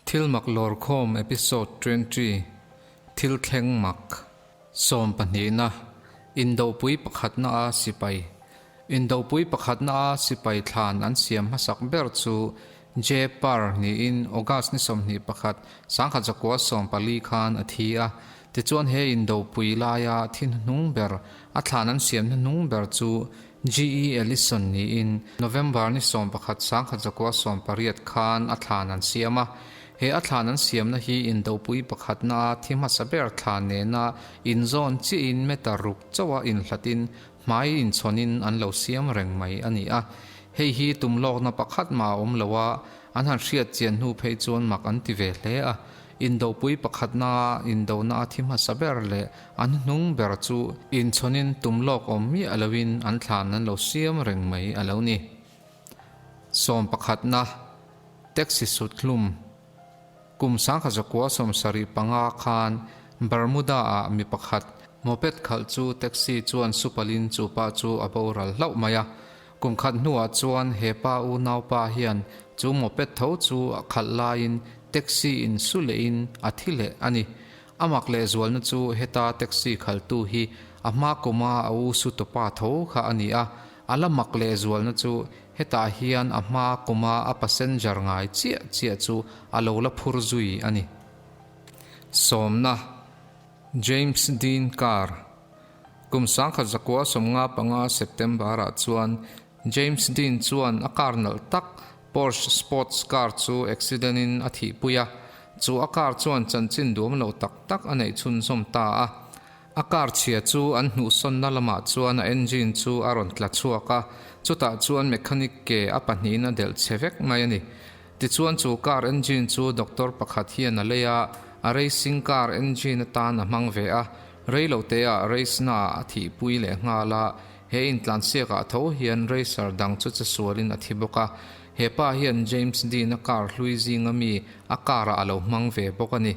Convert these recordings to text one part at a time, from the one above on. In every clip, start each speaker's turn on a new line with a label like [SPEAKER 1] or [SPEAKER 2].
[SPEAKER 1] Thil mak lawrkhawm episode 20 Thil thleng mak Sawmpahnihna Indopui pakhatna a sipai Indopui pakhatna a sipai thlan an siam hmasak ber chu J Parr niin August ni 21, 1914 khan a thi a. Tichuan he indopui laia thi hnuhnung ber a thlan an siam hnuhnung ber chu GE Ellison niin November ni 11, 1918 khan a thlan an siam a. He a thlan an siamna hi indopui pakhatna a thi hmasa ber thlan nena inzawn chiahin meter ruk chauha inhlatin hmai inchhawnin an lo siam reng mai a ni a. Hei hi tum lawkna pakhat mah a awm lo a, an han hriat chian hnu phei chuan mak an ti ve hle a. Indopui pakhatna indona a thi hmasa ber leh an hnung ber chu inchhawnin tum lawk awm miah loin an thlan an lo siam reng mai a lo ni. Sawm pakhatna, Taxi sut hlum. Kum 1975 khan Bermuda-ah mi pakhat moped khalh chu taxi chuan supalin chu pa chu a boral hlauh mai a. Kum khat hnuah chuan he pa unaupa hian chu moped tho chu a khalh laiin taxi in su lehin a thi leh a ni. A mak lehzualna chu heta taxi khalhtu hi a hma kuma a u su tupa tho kha a ni a. A la mak lehzualna chu hetah hian a hma kuma a passenger ngai chiah chiah chu a lo la phur zui a ni. Sawmna, James Dean Carr Kum 1995 September-ah chuan James Dean chuan a car nalh tak Porsche sports car chu accident-in a thihpui a, chu a car chuan chanchin duam lo tak tak a neih chhunzawm ta a. A car chhia chu an hnuhsawnna lamah chuan a engine chu a rawn tla chhuak a, chutah chuan mechanic ke a pahnihin a delh che vek mai a ni. Tichuan chu car engine chu doctor pakhat hian a lei a, a racing car engine atan a hmang ve a, Reiloteah race naah a thihpui leh nghal a, he intlansiakah tho hian racer dang chu chesualin a thi bawk a. He pa hian James Dean-a car hlui zinga mi a car-ah a lo hmang ve bawk a ni.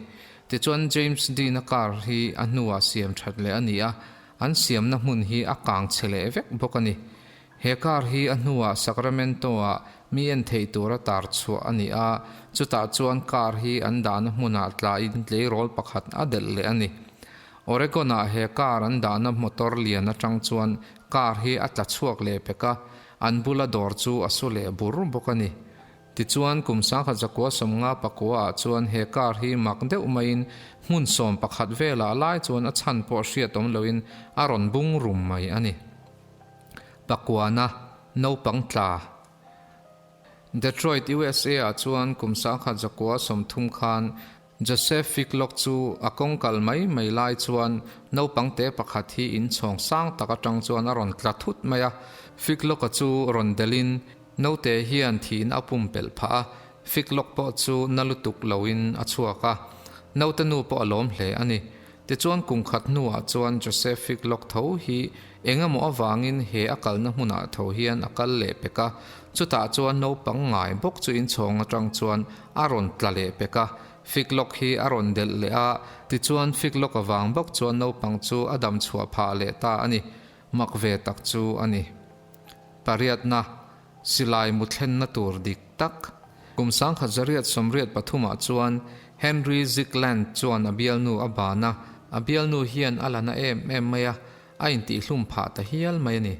[SPEAKER 1] Tichuan James Dean-a car hi a hnuah siam that leh a ni a, an siamna hmun hi a kang chhe leh vek bawk a ni. He car hi a hnuah Sacramento-ah mi en theih tura tar chhuah a ni a, chutah chuan car hi an dahna hmunah tlain tleirawl pakhat a delh leh a ni. Oregon-ah he car an dahna motor lian atang chuan car hi a tla chhuak leh pek a, an bula dawr chu a su leh bur bawk a ni. Tichuan, kum 1959 ah chuan he car hi mak deuh maiin hmun 11 velah lai chuan a chhan pawh hriat awm loin a rawn bung rum mai a ni. Pakuana, naupang tla. Detroit, USA ah chuan kum 1930 khan Joseph Ficklock chu a kawng kal mai mai lai chuan naupang te pakhat hi inchhawng sang tak atang chuan a rawn tla thut mai a. Ficklock-a chu rawn delhin naute hian thiin a pumpelh phah a, Ficklock pawh chu na lutuk loin a chhuak a. Naute nu pawh a lawm hle a ni. Tichuan kum khat hnuah chuan Joseph Ficklock tho hi eng emaw avangin he a kalna hmunah tho hian a kal leh pek a, chutah chuan naupang ngai bawk chu inchhawng atang chuan a rawn tla leh pek a, Ficklock hi a rawn delh leh a, tichuan Ficklock avang bawk chuan naupang chu a dam chhuah phah leh ta a ni. Mak ve tak chu a ni. Pariatna, Silai mu thlenna tur dik tak. Kum 1983 ah chuan Henry Zickland chuan a bialnu a ban a, a bialnu hian a la na em em mai a, a intihhlum phah ta hial mai a ni.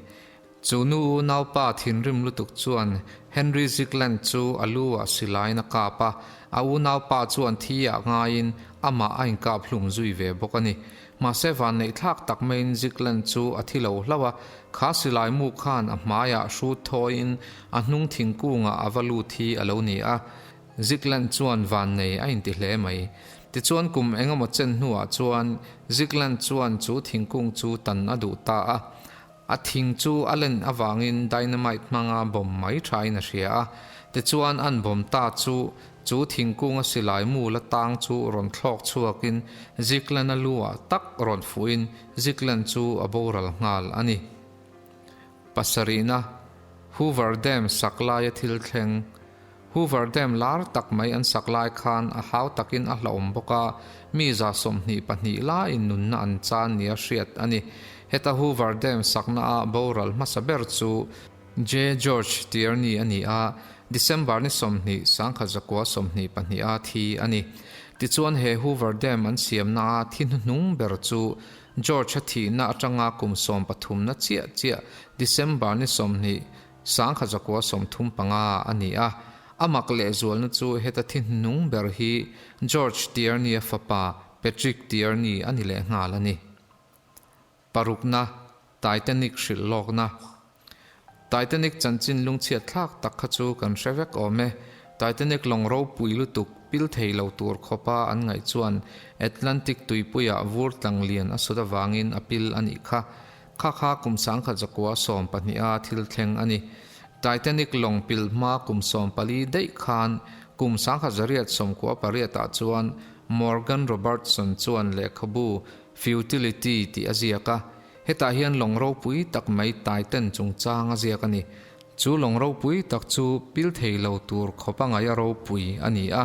[SPEAKER 1] Chu nu u naupa thinrim lutuk chuan Henry Zickland chu a lu ah silaiin a kap a, a unaupa chuan thi ah ngaiin amah a inkap hlum zui ve bawk a ni. Mahse vanneih thlak tak maiin Zickland chu a thi lo hlauh a, kha silai mu khan a hmaiah hrut thawiin a hnung thingkungah a va lut hi a lo ni a. Zickland chuan vannei a inti hle mai. Tichuan kum engemaw chen hnuah chuan Zickland chuan chu thingkung chu tan a duh ta a. A thing chu a len avangin dynamite hmanga bawm mai thain a hria a. Tichuan an bawm ta chu chu thingkunga silai mu la tang chu rawn thlawk chhuakin Zickland-a lu-ah tak rawn fuhin Zickland chu a boral nghal a ni. Pasarihna, Hoover Dam sak laia thil thleng. Hoover Dam lar tak mai an sak lai khan a hau takin a hlauhawm bawk a, mi 22 laiin nunna an chan nia hriat a ni. Heta Hoover Dam sakna a boral hmasa ber chu J. George Tierney a ni a. December ni 20, 1922 a thi a ni. Tichuan he Hoover Dam an siamna a thi hnuhnung ber chu George-a thihna atanga kum sawmpathumna chiah chiah December ni 20, 1935 a ni a. A mak lehzualna chu heta thi hnuhnung ber hi George Tierney-a fapa Patrick Tierney a ni lehnghal a ni. Parukna, Titanic hrilh lawkna. Titanic chanchin lungchhiat thlak tak kha chu kan hre vek awm e. Titanic lawng ropui lutuk pil thei lo tur khawpa an ngaih chuan Atlantic tuipuiah vur tlang lian a sut avangin a pil a nih kha. Kha kha kum 1910 pahniha thil thleng a ni. Titanic lawng pil hma kum 14 daih khan kum 1898 ah chuan Morgan Robertson chuan lehkhabu Futility tih a ziak a, hetah hian lawng ropui tak mai Titan chungchang a ziak a ni. Chu lawng ropui tak chu pil thei lo tur khawp a ngaih a ropui a ni a.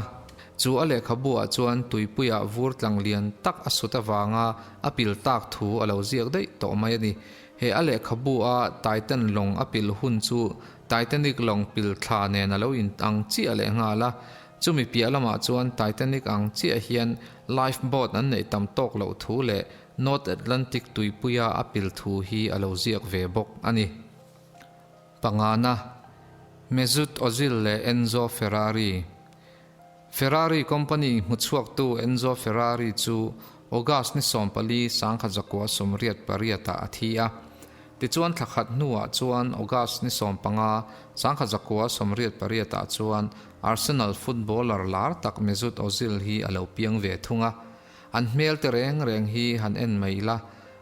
[SPEAKER 1] Chu a lehkhabu ah chuan tuipuiah vur tlang lian tak a sut avanga a pil tak thu a lo ziak daih tawh mai a ni. He a lehkhabu a Titan lawng a pil hun chu Titanic lawng pil thla nen a lo inang chiah leh nghal a. Chumi piah lamah chuan Titanic ang chiah hian life boat an neih tam tawk loh thu leh North Atlantic tuipuia a pil thu hi a lo ziak ve bawk a ni. Pangana, Mesut Ozil leh Enzo Ferrari Ferrari company hmuchhuaktu Enzo Ferrari chu August ni 14, 1988 ah a thi a. Tichuan thla khat hnuah chuan August ni 15, 1988 ah chuan Arsenal footballer lar tak Mesut Ozil hi a lo piang ve thung a. An hmel te reng reng hi han en mai ila,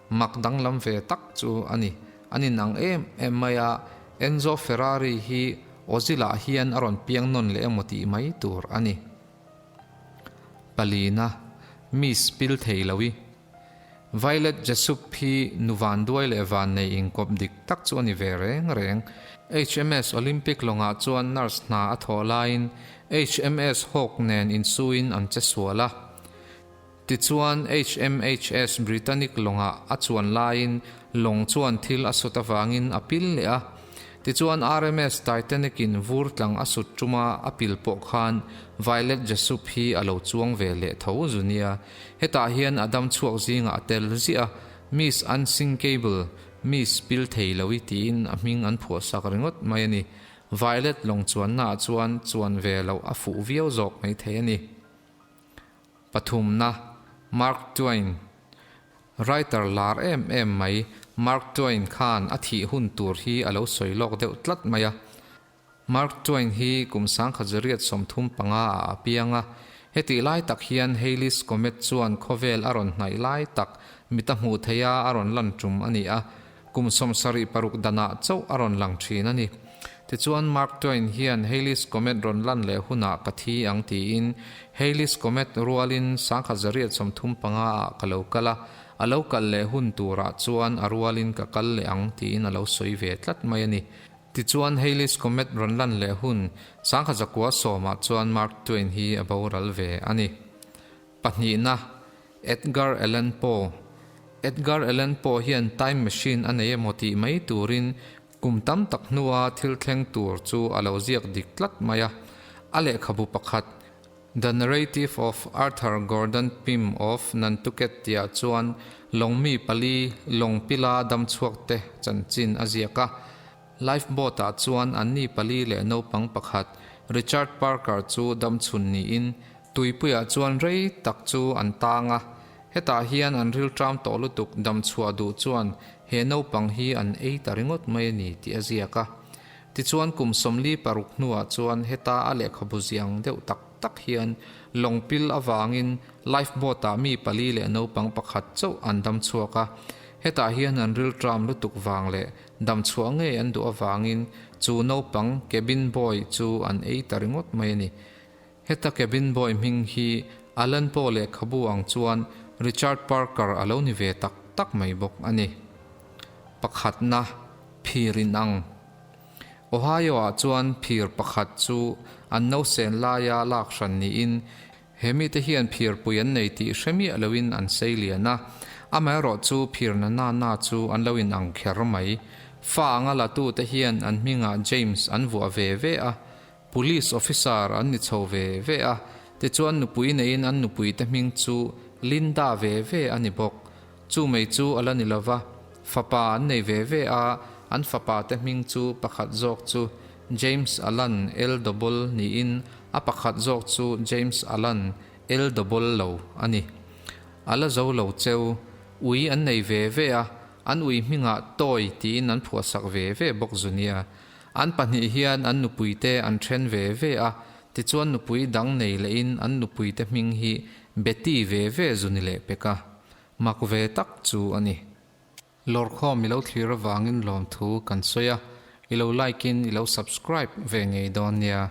[SPEAKER 1] mak danglam ve tak chu a ni. An inang em em mai a, Enzo Ferrari hi Ozil ah hian a rawn piang nawn leh emaw tih mai tur a ni. Palina, Miss pil thei lo i. Violet Jessup hi nu vanduai leh vannei inkawp dik tak chu a ni ve reng reng. HMS Olympic lawngah chuan nurse hna a thawh laiin HMS Hawk nen insuin an che sual a. Tichuan HMHS Britannic lawngah a chuan laiin lawng chuan thil a sut avangin a pil leh a. Tichuan RMS Titanic in vur tlang a sut tuma a pil pawh khan Violet Jessup hi a lo chuang ve leh tho zu nia. Hetah hian a dam chhuak zingah a tel ziah a, Miss Unsinkable, Miss pil thei lo i tiin a hming an phuahsak ringawt mai a ni. Violet lawng chuannaah chuan chuan ve loh a fuh viau zawk mai thei a ni. Pathumna, Mark Twain. Writer lar em em mai Mark Twain khan a thih hun tur hi a lo sawi lawk deuh tlat mai a. Mark Twain hi kum 1935 ah a piang a, hetih lai tak hian Halley's Comet chuan khawvel a rawn hnaih lai tak mit a hmuh theih a a rawn lan tum a ni a, kum 76 danah chauh a rawn lang thin a ni. Tichuan Mark Twain hian Halley's Comet rawn lan leh hunah ka thi ang tiin Halley's Comet rualin 1935 ah ka lo kal a, a lo kal leh hun turah chuan a rualin ka kal leh ang tiin a lo sawi ve tlat mai a ni. Tichuan Halley's Comet rawn lan leh hun 1910 chuan Mark Twain hi a boral ve a ni. Pahnihna, Edgar Allan Poe. Edgar Allan Poe hian time machine a nei emaw tih mai turin kum tam tak hnua thil thleng tur chu a lo ziak dik tlat mai a. A lehkhabu pakhat, The Narrative of Arthur Gordon Pym of Nantucket tihah chuan lawngmi pali lawng pila damchhuakte chanchin a ziak a. Lifeboat ah chuan anni pali leh naupang pakhat Richard Parker chu damchhun niin tuipuiah chuan rei tak chu an tang a. Hetah hian an rilṭam tawh lutuk damchhuah duh chuan he naupang hi an ei ta ringawt mai a ni tih a ziak a. Tichuan kum 46 hnuah chuan heta a lehkhabu ziang deuh tak tak hian lawng pil avangin lifeboat ah mi pali leh naupang pakhat chauh an dam chhuak a. Hetah hian an rilṭam lutuk vang leh dam chhuah ngei an duh avangin chu naupang cabin boy chu an ei ta ringawt mai a ni. Heta cabin boy hming hi Alan Poe lehkhabu ang chuan Richard Parker a lo ni ve tak tak mai bawk a ni. Pakhatna, phir in ang. Ohio ah chuan phir pakhat chu an nausen laia lak hran niin he mite hian phirpui an nei tih hre miah loin an sei lian a, amaherawh chu phir na na na chu an lo in ang kher mai. Fa anga latute hian an hmingah James an vuah ve ve a. Police officer an ni chho ve ve a, tichuan nupui neiin an nupuite hming chu Linda ve ve a ni bawk. Chu mai chu a la ni lo va, fapa an nei ve ve a, an fapa te hming chu pakhat zawk chu James Alan L Dobol niin a pakhat zawk chu James Alan L Dobol lo a ni. A la zo lo cheu. Ui an nei ve ve a, an ui hmingah Toy tiin an phuahsak ve ve bawk zu nia. An pahnih hian an nupuite an then ve ve a, tichuan nupui dang nei lehin an nupuite hming hi Betty ve ve zu ni leh pek a. Mak ve tak chu a ni. Lawrkhawm i lo thlir avangin lawmthu kan sawi a, i lo like in i lo subscribe ve ngei dawn nia.